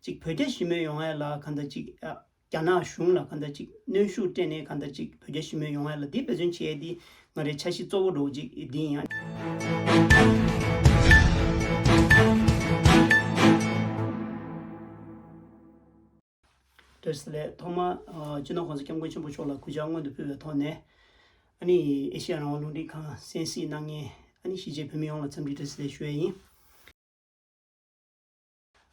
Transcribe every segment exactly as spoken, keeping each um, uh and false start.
ཅིག་བོད་རྒྱ་ཞི་མོལ་ཡོང་ཡ་ལ་གང་ལྟར་ཅིག་ཨ། རྒྱ་ནག་གཞུང་ལ་གང་ལྟར་ཅིག་གནོན་ཤུགས་སྤྲད་ནས་གང་ལྟར་ཅིག་བོད་རྒྱ་ཞི་མོལ་ཡོང་ཡ་ལ་འདི་འབད་བརྩོན་བྱས་ཏེ་ང་རའི་འཆར་གཞི་གཙོ་བོ་འདྲ་བོ་ཅིག་འདི་ཡིན་ཡང་། བཀྲ་ཤིས་བདེ་ལེགས། ཐོག་མར་ཨ་སྤྱི་ནོར་༸གོང་ས་༸སྐྱབས་མགོན་ཆེན་པོ་མཆོག་ལ་གུས་ཕྱག་སྔོན་དུ་ཕུལ་བའི་ཐོག་ནས། ཨ་ནི་ཨེ་ཤེ་ཡ་རང་དབང་རླུང་འཕྲིན་ཁང་གསན་གཟིགས་གནང་མཁན་ཨ་ནི་གཞིས་བྱེས་བོད་མི་ཡོངས་ལ་འཚམས་འདྲི་བཀྲ་ཤིས་བདེ་ལེགས་ཞུ་ཡ་ཡིན།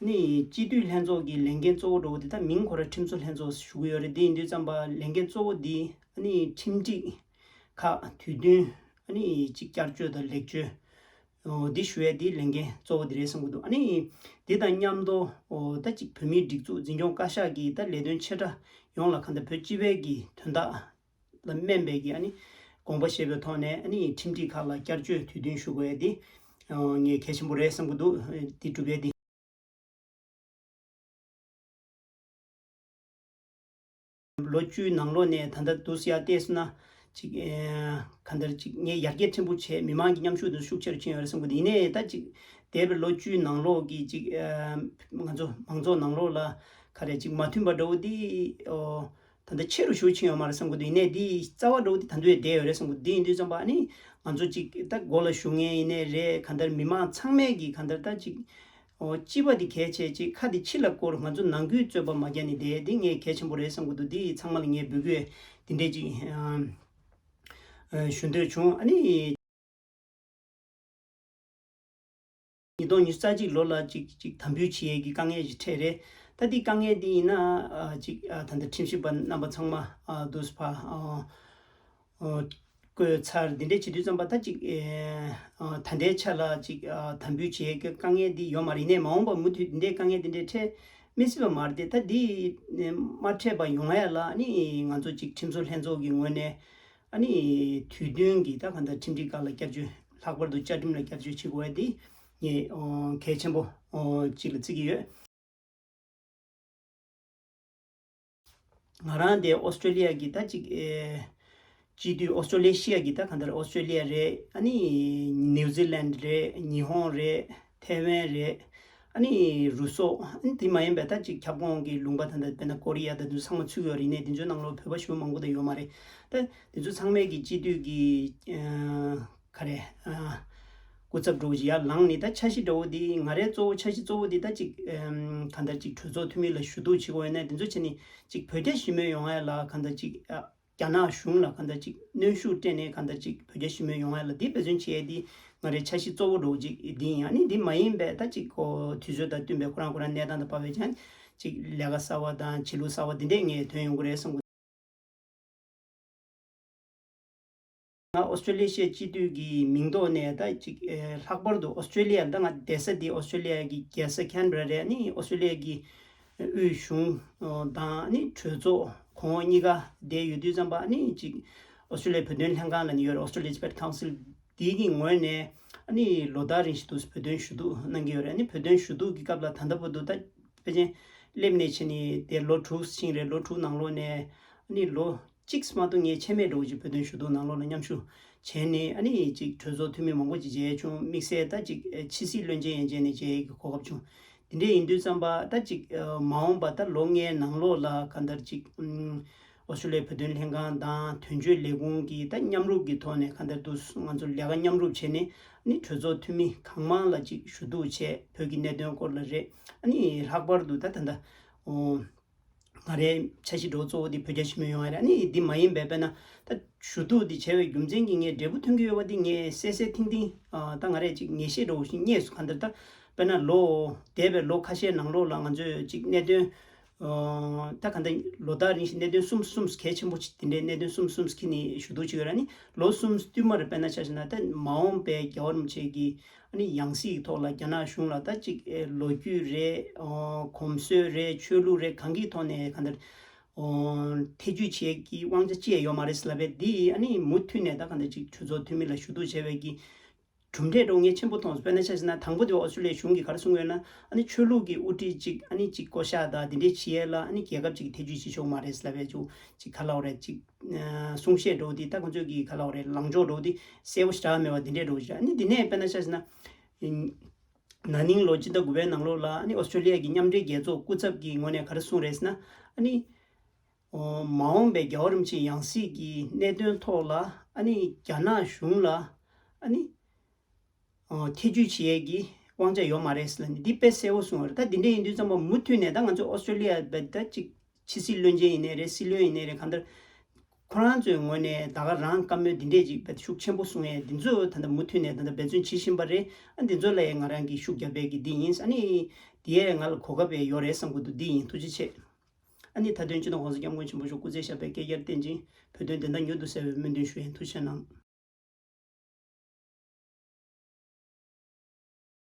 ཨ་ནི་སྤྱི་འཐུས་ལྷན་ཚོགས་ཀྱི་ལས་འགན་གཙོ་བོ་འདྲ་བོ་དེ་ད་མིང་ཁོ་རང་ཁྲིམས་བཟོ་ལྷན་ཚོགས་ཞུ་གི་ཡོད་རེད། དེ་ཡིན་དུས་ཙམ་པ་ལས་འགན་གཙོ་བོ་འདི་ཨ་ནི་ཁྲིམས་སྒྲིག་ཁག་དུས་བསྟུན་ཨ་ནི་ཅིག་བསྐྱར་བཅོས་དང་ལེགས་བཅོས་འདི་ཞུ་ཡས་འདི་ལས་འགན་གཙོ་བོ་འདི་རེད་བསམ་གྱི་འདུག་ཨ་ནི་འདི་དང་མཉམ་དུ་ད་ཅིག་བོད་མིའི་སྒྲིག་འཛུགས་འཛིན་སྐྱོང་བཀའ་ཤག་གི་ད་ལས་དོན་ཆེ་ཕྲ་ཡོངས་ལ་གང་ལྟར་བོད་སྤྱི་པའི་གི་དོན་དག་ལ་སྨན་པའི་གི་ཨ་ནི་དགོངས་པ་བཞེས་པའི་ཐོག་ནས་ཨ་ནི་ཁྲིམས་སྒྲིག་ཁག་ལ་བསྐྱར་བཅོས་དུས་བསྟུན་ཞུ་དགོས་ཡས་འདི་ངས་གལ་ཆེན་པོ་རེད་བསམ་གྱི་འདུག་འདི་སྒྲུབ་ཡས་འདི། ལོ་བཅུའི་ནང་ལོགས་ནས་ད་ལྟ་འདུག་སེ་ཡར་བལྟས་སོང་ན་ཅིག་ཨེ་གང་ལྟར་ཅིག་ངས་ཡར་རྒྱས་ཕྲན་བུ་བྱས། མི་མང་གི་མཉམ་ཞུགས་དེ་ཤུགས་ཆེ་རུ་ཕྱིན་ཡོད་རེད་བསམ་གྱི་འདུག་ཡིན་ནའི་ད་ཅིག་འདས་པའི་ལོ་བཅུའི་ནང་ལོགས་ཀྱི་ཅིག་ཨེ་ང་ཚོ་མང་ཚོགས་ནང་ལོགས་ལ་ག་རེ་ཅིག་མ་མཐུན་པ་འདྲ་བོ་འདི་ཨོ་ད་ལྟ་ཆེ་རུ་ཤུགས་ཕྱིན་ཡོད་མ་རེད་བསམ་གྱི་འདུག་ཡིན་ནའི་འདི་རྩ་བ་འདྲ་བོ་འདི་ད་དུང་ཡང་བསྡད་ཡོད་རེད་བསམ་གྱི་འདུག་འདི་ཡིན་དུས་ཙམ་པ་ཨ་ནི་ང་ཚོ་ཅིག་ད་འགོ་ལ་ཞུགས་མཁན་ཡིན་ནའི་རེད། གང་ལྟར་མི་མང་ཚང་མས་ཀྱི་གང་ལྟར་ད་ཅིག་ཨོ་སྤྱི་པ་འདི་གལ་ཆེ། ཅིག་ཁ་འདི་ཕྱི་ལ་བསྐོར། ང་ཚོ་ནང་ཁུལ་རྩོད་པ་མ་རྒྱག་ནས་བསྡད་འདི་ངས་གལ་ཆེན་པོ་རེད་བསམ་གྱི་འདུག་འདི་ཚང་མ་ལ་ངས་འབོད་སྐུལ་འདི་འདྲས་ཅིག་ཨ་ཨ་ཞུ་འདོད་བྱུང་། ཨ་ནི་ཉིས་སྟོང་ཉི་ཤུ་རྩ་གཅིག་ལོ་ལ་ཅིག་ཅིག་དམ་འབུལ་བྱེད་ཡས་ཀྱི་དཀའ་ངལ་ཞིག་འཕྲད་རེད། ད་འདི་དཀའ་ངལ་འདི་ཡིན་ན་ཨ་ཅིག་ཨ་ད་ལྟ་ཁྲིམས་ཞིབ་པ་རྣམ་པ་ཚང་མ་ཨ་འདུག་སེ་ཕར་ཨ། ཨ་བསྐོས་ཚར། འདི་འདྲས་བྱེད་དུས་ཙམ་པ་ད་ཅིག་ཨེ་ཨ་ད་ལྟའི་ཆ་ལ་ཅིག་ཨ་དམ་འབུལ་བྱེད་ཀྱི་དཀའ་ངལ་འདི་ཡོད་མ་རེད། ཡིན་ནའི་མ་འོངས་པ་མུ་མཐུད་འདི་འདྲའི་དཀའ་ངལ་འདི་འདྲས་འཕྲད་མི་སྲིད་པ་མ་རེད་དེ། ད་འདི་མ་འཕྲད་པ་ཡོང་ཡ་ལ་ཨ་ནི་ང་ཚོ་ཅིག་ཁྲིམས་བཟོ་ལྷན་ཚོགས་ཀྱི་ངོས་ནས་ཨ་ནི་དུས་བསྟུན་གྱི་ད་གང་ལྟར་ཁྲིམས་སྒྲིག་ཁག་ལ་བསྐྱར་བཅོས། ལྷག་པར་དུ་བཅའ་ཁྲིམས་ལ་བསྐྱར་བཅོས་བྱེད་དགོས་ཡ་འདི་ངས་ཨོ་གལ་ཆེན་པོ་ཨོ་ཅིག་ལ་བརྩི་གི་ཡོད། ང་རང་དེ་ཨོ་སི་ཀྲོ་ལི་ཡ་གི་ད་ཅིག་ཨེ་སྤྱི་འཐུས། ཨོ་སི་ཀྲོ་ལི་ཤི་ཡ་གི་ད་གང་ལྟར་ཨོ་སི་ཀྲོ་ལི་ཡ་རེད། ཨ་ནི་ནིའུ་ཛི་ལན་རེད། ཉི་ཧོང་རེད། ཐའེ་ཝན་རེད། ཨ་ནི་རུ་སོག་ཨ་ནི་དེ་མ་ཡིན་པའི་ད་ཅིག་ཁྱབ་ཁོངས་ཀྱི་ལུང་པ་ད་ལྟ་དཔེར་ན་ཀོ་རི་ཡ་ད་དུང་ཚང་མ་ཚུད་ཡོད་རེད། ནས་དེ་ཚོའི་ནང་ལོགས་བོད་པ་ཞེ་པོ་མང་པོ་ད་ཡོད་མ་རེད། ད་དེ་ཚོ་ཚང་མས་ཀྱི་སྤྱི་འཐུས་ཀྱི་ཨ་ག་རེ་ཨ་སྐུ་ཚབ་འདྲ་བོ་ཞིག་ཡར་ལངས་ནས། ད་འཆར་གཞི་འདྲ་བོ་འདི་ང་རའི་གཙོ་བོ་འཆར་གཞི་གཙོ་བོ་འདི་ད་ཅིག་ཨམ་གང་ལྟར་ཅིག་གྲོས་ཚོགས་འཐུས་མི་ལ་ཞུ་གཏུག་བྱེད་དགོས་ཡོད་ན་དེ་ཚོ་བྱས་ནས་ཅིག་བོད་རྒྱ་ཞི་མོལ་ཡོང་ཡ་ལ་གང་ལྟར་ཅིག་ཨ་རྒྱ་ནག་གཞུང་ལ་གང་ལྟར་ཅིག་གནོན་ཤུགས་སྤྲད་ནས་གང་ལྟར་ཅིག་བོད་རྒྱ་ཞི་མོལ་ཡོང་ཡ་ལ་འདི་འབད་བརྩོན་བྱེད་ཡ་འདི་ང་རའི་འཆར་གཞི་གཙོ་བོ་འདྲ་བོ་ཅིག་འདི་ཡིན། ཨ་ནི་འདི་མ་ཡིན་པའི་ད་ཅིག་ཁོ་དུས་ཚོད་དང་བསྟུན་པའི་ཁོ་རང་ཁོ་རང་གནས་སྟངས་དང་བབས་པའི་ཆ་ནས་ཅིག་ལས་ཀ་གསར་བ་དང་བྱེད་ལུགས་གསར་བ་འདི་འདྲས་ངས་ཐོན་ཡོང་གི་རེད་བསམ་གི། ང་ཨོ་སི་ཀྲོ་ལི་ཤའི་སྤྱི་འཐུས་ཀྱི་མིང་ཐོག་ནས་ད་ཅིག་ཨེ་ལྷག་པར་དུ་ཨོ་སི་ཀྲོ་ལི་ཡ་ད་ང་བསྡད་ས་འདི་ཨོ་སི་ཀྲོ་ལི་ཡ་གི་རྒྱལ་ས་ཁན་བྷ་ར་རེད། ཨ་ནི་ཨོ་སི་ཀྲོ་ལི་ཡ་གི་དབུས་གཞུང་དང་ཨ་ནི་གྲོས་ཚོགས་གོང་འོག་གཉིས་ཀ་བསྡད་ཡོད་དུས་ཙམ་པ་ཨ་ནི་ཅིག་ཨོ་སི་ཀྲོ་ལི་ཡ་བོད་དོན་ལྷན་ཁང་ལབ་ནས་ཡོད་རེད། Australia Tibet Council། དེའི་གི་ངོས་ནས་ཨ་ནི་ལོ་ལྟར་རིང་ཞིག་ཏུ་བོད་དོན་ཞུ་གཏུག་གནང་གི་ཡོད་རེད། ཨ་ནི་བོད་དོན་ཞུ་གཏུག་གི་སྐབས་ལ་ད་ལྟ་བར་དུ་ད་ཕལ་ཆེར་སླེབས་ནས་བྱས་ནས་དེ་ལོ་དྲུག་ཕྱིན་རེད། ལོ་དྲུག་ནང་ལོགས་ནས་ཨ་ནི་ལོ་གཅིག་མ་གཏོགས་ངས་ཆད་མེད་འདྲ་བོ་ཅིག་བོད་དོན་ཞུ་གཏུག་ནང་ལོགས་ལ་མཉམ་ཞུགས་བྱས་ནས་ཨ་ནི་ཅིག་གྲོས་ཚོགས་འཐུས་མི་མང་པོ་ཅིག་མཇལ་བྱུང་། དམིགས་བསལ་ད་ཅིག་ཕྱི་སྲིད་བློན་ཆེན་ཡན་ཆད་ནས་མཇལ་ཡས་ཀྱི་གོ་སྐབས་བྱུང་། དེ་འདྲ་ཡིན་དུས་ཙམ་པ་ད་ཅིག་མ་འོངས་པ་ད་ལོ་ལྔའི་ནང་ལོགས་ལ་གང་ལྟར་ཅིག་ཨོ་སི་ཀྲོ་ལི་ཡའི་བོད་དོན་ལྷན་ཁང་དང་དོན་གཅོད་ལས་ཁུངས་ཀྱི་ད་མཉམ་རུབ་ཀྱི་ཐོག་ནས་གང་ལྟར་དུ་ང་ཚོ་ལས་ཀ་མཉམ་རུབ་བྱས་ནས་ཨ་ནི་གྲོས་ཚོགས་འཐུས་མི་གང་མང་ལ་ཅིག་ཞུ་གཏུག་བྱས། བོད་ཀྱི་གནད་དོན་སྐོར་ལ་རེད། ཨ་ནི་ལྷག་པར་དུ་ད་ད་ད་ཨོ་ང་རའི་འཆར་གཞི་འདྲ་བོ་གཙོ་བོ་དེ་བོད་རྒྱ་ཞི་མོལ་ཡོང་ཡ་རེད། ཨ་ནི་འདི་མ་ཡིན་པའི་དཔེར་ན་ད་ཞུ་གཏུག་འདི་བྱས་པའི་རྒྱུ་མཚན་གྱིས་ངས་འབྲས་བུ་ཐོན་གྱི་ཡོད་པ་འདི་ངས་གསལ་གསལ་ཐིང་ཐིང་ཨ་ད་ང་རས་ཅིག་ངེས་ཤེས་འདྲ་བོ་ཞིག་རྙེད་སོང་། གང་ལྟར་ད་དཔེར་ན་ལོ་འདས་པའི་ལོ་ཁ་ཤས་ནང་ལོགས་ལ་ང་ཚོས་ཅིག་གནད་དོན་ཨ་ད་གང་ལྟར་ལོ་ལྟར་རིང་ཞིག་གནད་དོན་གསུམ་གསུམ་གལ་ཆེན་པོ་ཅིག་དེ་འདྲའི་གནད་དོན་གསུམ་གསུམ་འཁྱེར་ནས་ཞུ་གཏུག་བྱེད་ཀྱི་ཡོད་རེད། ཨ་ནི་ལོ་གསུམ་བསྟུད་མར་དཔེར་ན་ཆ་བཞག་ན་ད་མ་འོངས་པའི་རྒྱལ་བ་རིན་པོ་ཆེ་གི་ཨ་ནི་ཡང་སྲིད་ཀྱི་ཐོག་ལ་རྒྱ་ནག་གཞུང་ལ་ད་ཅིག་ཨེ་ལོ་རྒྱུས་རེད། ཨོ་གོམས་སྲོལ་རེད། ཆོས་ལུགས་རེད། གང་གི་ཐོག་ནས་གང་ལྟར་ཨོ་ཐེ་ཇུས་བྱེད་ཀྱི་དབང་ཆ་ཅི་ཡང་ཡོད་མ་རེད་ཟེར་ལབ་པས། འདི་ཨ་ནི་མུ་མཐུད་ནས་ད་གང་ལྟར་ཅིག་གྲོས་ཚོགས་འཐུས་མི་ལ་ཞུ་གཏུག་བྱས་པའི་གི་གྲུབ་འབྲས་འདྲ་བོ་ངས་ཆེན་པོ་མཐོང་སོང་། དཔེར་ན་ཆ་བཞག་ན་དང་པོ་དེ་ཨོ་སི་ཀྲོ་ལི་ཡའི་གཞུང་གིས་ག་རེ་གསུངས་ཡོད་ན། ཨ་ནི་ཆོས་ལུགས་ཀྱི་དབུ་ཁྲིད་ཅིག་ཨ་ནི་ཅིག་བསྐོ་གཞག་དང་དེ་འདྲས་བྱེད་ཡས་ལ་ཨ་ནི་རྒྱལ་ཁབ་ཅིག་གིས་ཐེ་ཇུས་བྱེད་ཆོག་མ་རེད་ཟེར་ལབ་པས། ཅིག་ཅིག་ག་ལབ་དགོས་རེད། ཅིག་ཨ་གསུང་བཤད་འདྲ་བོ་དེ་ད་ཁོང་ཚོས་ཀྱིས་ག་ལབ་དགོས་རེད། ལངས་ཕྱོགས་འདྲ་བོ་དེ་གསལ་པོ་ཞེ་དྲག་མེད་པ་དེ་འདྲས་འདྲ་བོ་ཞིག་ཨ་ནི་དེ་ནས་དཔེར་ན་ཆ་བཞག་ན། ན་ནིང་ལོ་སྤྱི་ཟླ་དགུ་པའི་ནང་ལོགས་ལ་ཨ་ནི་ཨོ་སི་ཀྲོ་ལི་ཡ་གི་མཉམ་འབྲེལ་རྒྱལ་ཚོགས་སྐུ་ཚབ་ཀྱི་ངོས་ནས་ག་རེ་གསུངས་རེད་ཟེར་ན། ཨ་ནི་ཨོ་མ་འོངས་པའི་རྒྱལ་བ་རིན་པོ་ཆེའི་ཡང་སྲིད་ཀྱི་གནད་དོན་ཐོག་ལ་ཨ་ནི་རྒྱ་ནག་གཞུང་ལ་ཨ་ནི་ཨོ་ཐེ་ཇུས་བྱེད་ཡས་ཀྱི་དབང་ཆ་ཡོད་མ་རེད་ཟེར་ལབ་ནས་འདི་དཔེ་གསལ་པོ་གསུངས་པ་རེད། ད་འདི་འདྲ་ཡིན་དུས་ཙམ་པ་མུ་མཐུད་ནས་ད་ང་ཚོ་ཨོ་སི་ཀྲོ་ལི་ཡ་བས་ད་ཅིག་ཕྱི་སྲིད་བློན་ཆེན་ཡིན་ནའི་རེད། སྲིད་བློན་ཡིན་ནའི་རེད། གང་ལྟར་ཁོ་རང་ཚོའི་ངོས་ནས་ད་ག་རང་བཀའ་མོལ་འདི་འདྲས་ཅིག་བས་ཤུགས་ཆེན་པོ་གསུང་ཡས་འདི་ཚོ་ད་ལྟ་མུ་མཐུད་ནས་ད་ལྟ་འབད་བརྩོན་བྱེད་བཞིན་པ་རེད། ཨ་འདི་ཚོ་ལ་ཡང་ང་རང་གིས་ཤུགས་རྒྱབ་པའི་གི་འདི་ཡིན། ཨ་ནི་དེ་ཡས་ང་ལ་གོ་སྐབས་ཡོད་རེད་བསམ་གི་འདུག་འདི་ཡིན། ཐུགས་རྗེ་ཆེ། ཨ་ནི་མཐའ་དོན་སྤྱི་ནོར་༸གོང་ས་༸སྐྱབས་མགོན་ཆེན་པོ་མཆོག་སྐུ་ཚེ་ཞབས་པད་བསྐལ་བརྒྱར་བརྟན་ཅིང་བོད་དོན་བདེན་མཐའ་མྱུར་དུ་གསལ་བའི་སྨོན་འདུན་ཞུ་ཡིན། ཐུགས་རྗེ་གནང་།